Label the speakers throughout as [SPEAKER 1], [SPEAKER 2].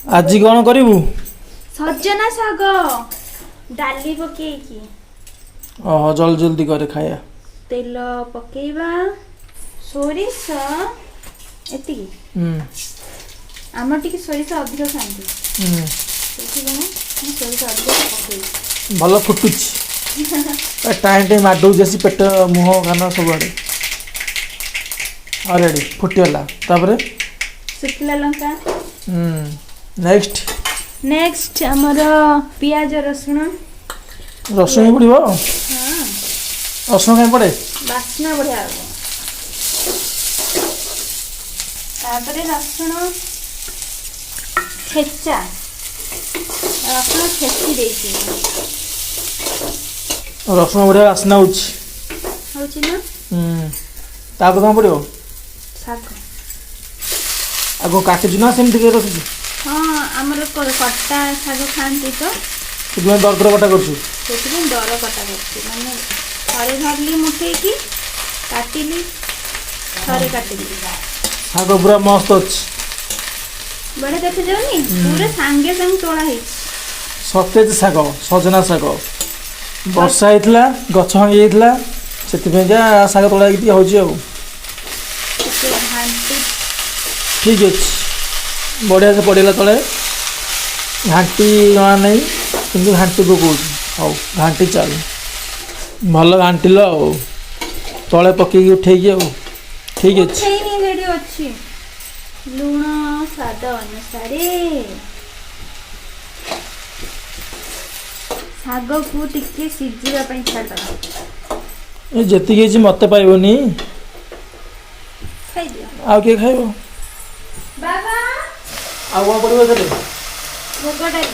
[SPEAKER 1] ଆଜି କ'ଣ କରିବୁ?
[SPEAKER 2] ସଜନା ଶାଗ ଡାଲି ପକେଇକି।
[SPEAKER 1] ଓହୋ, ଜଲ୍ଦି ଜଲ୍ଦି କରେ ଖାଇବା।
[SPEAKER 2] ତେଲ ପକେଇବା, ସୋରିଷ ଏତିକି। ଆମର ଟିକେ ସୋରିଷ ଅଧିକ ଖାଆନ୍ତି, ସେଥିପାଇଁ ମୁଁ ସୋରିଷ ଅଧିକ ପକେଇଛି।
[SPEAKER 1] ଭଲ ଫୁଟୁଛି, ଟାଇମ୍ ଟାଇମ୍ ମାଡ଼ଉଛି ଆସି ପେଟ, ମୁହଁ, କାନ ସବୁଆଡ଼େ। ରେଡ଼ି, ଫୁଟିଗଲା। ତାପରେ
[SPEAKER 2] ଶୁଖିଲା ଲଙ୍କା।
[SPEAKER 1] ନେକ୍ସଟ?
[SPEAKER 2] ନେକ୍ସଟ ଆମର ପିଆଜ ରସୁଣ।
[SPEAKER 1] ରସୁଣ ବି ପଡ଼ିବ?
[SPEAKER 2] ହଁ।
[SPEAKER 1] ରସୁଣ କାଇଁ ପଡ଼େ?
[SPEAKER 2] ବାସ୍ନା ବଢ଼ିଆ ହବ। ତାପରେ ରସୁଣ ଛେଚା, ରସୁଣ ଛେଚି ଦେଇଛି।
[SPEAKER 1] ରସୁଣ ବଢ଼ିଆ ବାସ୍ନା ହେଉଛି।
[SPEAKER 2] ହେଉଛି ନା?
[SPEAKER 1] ତାପରେ କ'ଣ ପଡ଼ିବ?
[SPEAKER 2] ଶାଗ।
[SPEAKER 1] ଆଉ କ'ଣ କାଟିଛୁ ନା ସେମିତି ରଖିଛୁ?
[SPEAKER 2] ହଁ, ଆମର କଟା ଶାଗ ଖାଆନ୍ତି ତ।
[SPEAKER 1] ସେଥିପାଇଁ ଦର ଦର କଟା କରୁଛୁ?
[SPEAKER 2] ସେଥିପାଇଁ ଦର କଟା କରୁଛି। ମାନେ ଥରେ ଧରିଲି ମୁଠେଇକି କାଟିଲି, ଥରେ କାଟିଲି।
[SPEAKER 1] ଶାଗ ପୁରା ମସ୍ତ ଅଛି।
[SPEAKER 2] ବଢ଼ିଆ ଦେଖାଯାଉନି? ପୁରା ସାଙ୍ଗେ ସାଙ୍ଗେ ତୋଳା ହେଇଛି।
[SPEAKER 1] ସତେଜ ଶାଗ, ସଜନା ଶାଗ। ବର୍ଷା ହେଇଥିଲା, ଗଛ ଭାଙ୍ଗି ଯାଇଥିଲା, ସେଥିପାଇଁକା ଶାଗ ତୋଳା ହେଇକି ଟିକେ ହେଉଛି ଆଉ।
[SPEAKER 2] ଟିକେ ଘାଣ୍ଟି।
[SPEAKER 1] ଠିକ୍ ଅଛି, ବଢ଼ିଆ ସେ ପଡ଼ିଗଲା ତଳେ। ଘାଣ୍ଟି ଜଣା ନାହିଁ, କିନ୍ତୁ ଘାଣ୍ଟି ପକଉଛି। ହଉ, ଘାଣ୍ଟି ଚାଲ। ଭଲ ଘାଣ୍ଟିଲ ଆଉ ତଳେ ପକେଇକି ଉଠେଇକି ଆଉ। ଠିକ୍ ଅଛି।
[SPEAKER 2] ଉଠେଇନି, ସେଠି ଅଛି। ଲୁଣ ସ୍ୱାଦ ଅନୁସାରେ। ଶାଗକୁ ଟିକେ ସିଝିବା ପାଇଁ ଛାଡ଼ିଦେବା।
[SPEAKER 1] ଏ ଯେତିକି ହେଇଛି ମୋତେ ପାଇବନି।
[SPEAKER 2] ଖାଇଦିଅ।
[SPEAKER 1] ଆଉ କିଏ ଖାଇବ?
[SPEAKER 2] ବାବା।
[SPEAKER 1] ଆଉ କ'ଣ ପଡ଼ିବ ଏଥିରେ?
[SPEAKER 2] ମୁଗ ଡାଲି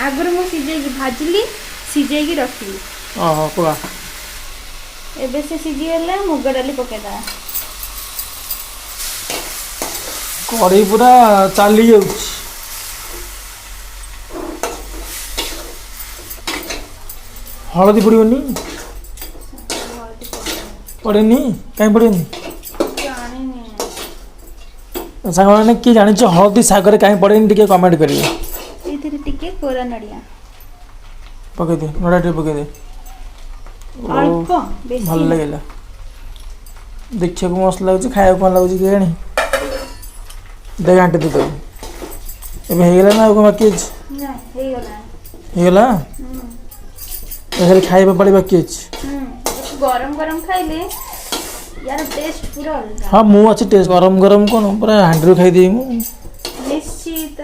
[SPEAKER 2] ଆଗରୁ ମୁଁ ସିଝେଇକି ଭାଜିଲି, ସିଝେଇକି ରଖିଲି।
[SPEAKER 1] ଓହୋ, ପକା।
[SPEAKER 2] ଏବେ ସେ ସିଝିଗଲା, ମୁଗ ଡାଲି ପକେଇଦେବା।
[SPEAKER 1] କଢ଼େଇ ପୁରା ଚାଲି ଯାଉଛି। ହଳଦୀ ପଡ଼ିବନି?
[SPEAKER 2] ହଳଦୀ ପକେଇବା।
[SPEAKER 1] ପଡ଼େନି? କାହିଁ ପଡ଼େନି?
[SPEAKER 2] ଜାଣିନି।
[SPEAKER 1] ସାଙ୍ଗମାନେ, କିଏ ଜାଣିଛ ହଳଦୀ ଶାଗରେ କାହିଁ ପଡ଼େନି, ଟିକେ କମେଣ୍ଟ କରିବେ।
[SPEAKER 2] ଏଇଥିରେ ଟିକେ କୋରା ନଡ଼ିଆ।
[SPEAKER 1] ପକେଇଦେ, ନଡ଼ିଆ ଟିକେ ପକେଇଦେ।
[SPEAKER 2] ଅଳ୍ପ, ବେଶୀ
[SPEAKER 1] ଭଲ
[SPEAKER 2] ନୁହେଁ।
[SPEAKER 1] ଲାଗିଲା ଦେଖିବାକୁ, ମସ୍ତ ଲାଗୁଛି। ଖାଇବାକୁ କ'ଣ ଲାଗୁଛି କେଜାଣି। ଦେ, ଘାଣ୍ଟି ଦେ ତାକୁ। ଏବେ ହେଇଗଲା ନା ଆଉ କ'ଣ ବାକି ଅଛି?
[SPEAKER 2] ନା, ହେଇଗଲା।
[SPEAKER 1] ହେଇଗଲା?
[SPEAKER 2] ହୁଁ।
[SPEAKER 1] ଏ ଖାଲି ଖାଇବା ପାଳି ବାକି ଅଛି।
[SPEAKER 2] ହୁଁ, ଗରମ ଗରମ ଖାଇଲେ ୟାର ଟେଷ୍ଟ ପୁରା ଅଲଗା।
[SPEAKER 1] ହଁ, ମୁଁ ଅଛି ଟେଷ୍ଟ। ଗରମ ଗରମ କ'ଣ, ପୁରା ହାଣ୍ଡିରୁ ଖାଇଦେବି ମୁଁ।
[SPEAKER 2] ନିଶ୍ଚିତ,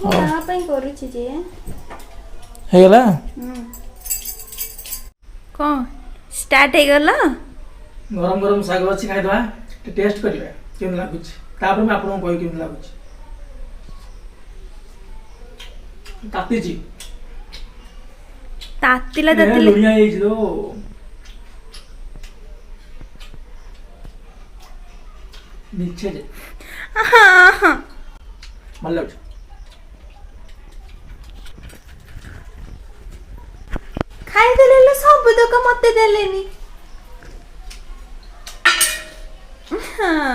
[SPEAKER 2] ମୁଁ କାହା ପାଇଁ କରୁଛି ଯେ।
[SPEAKER 1] ହେଇଗଲା।
[SPEAKER 2] କ'ଣ ଷ୍ଟାର୍ଟ ହେଇଗଲା?
[SPEAKER 1] ଗରମ ଗରମ ଶାଗ ଅଛି, ଖାଇଦେବା, ଟିକେ ଟେଷ୍ଟ କରିବା କେମିତି ଲାଗୁଛି। ତାପରେ ମୁଁ ଆପଣଙ୍କୁ କହିବି କେମିତି ଲାଗୁଛି। ତାତିଛି।
[SPEAKER 2] ତାତିଲା।
[SPEAKER 1] ଏ,
[SPEAKER 2] ତାତିଲା।
[SPEAKER 1] ଲୁଣିଆ ହେଇଯାଇଛି ତ। ମିଛେ ଯେ ଭଲ ଲାଗୁଛି।
[SPEAKER 2] ଖାଇଦେଲେ ହେଲେ ସବୁ ତକ ମତେ ଦେଲେନି। ହଁ।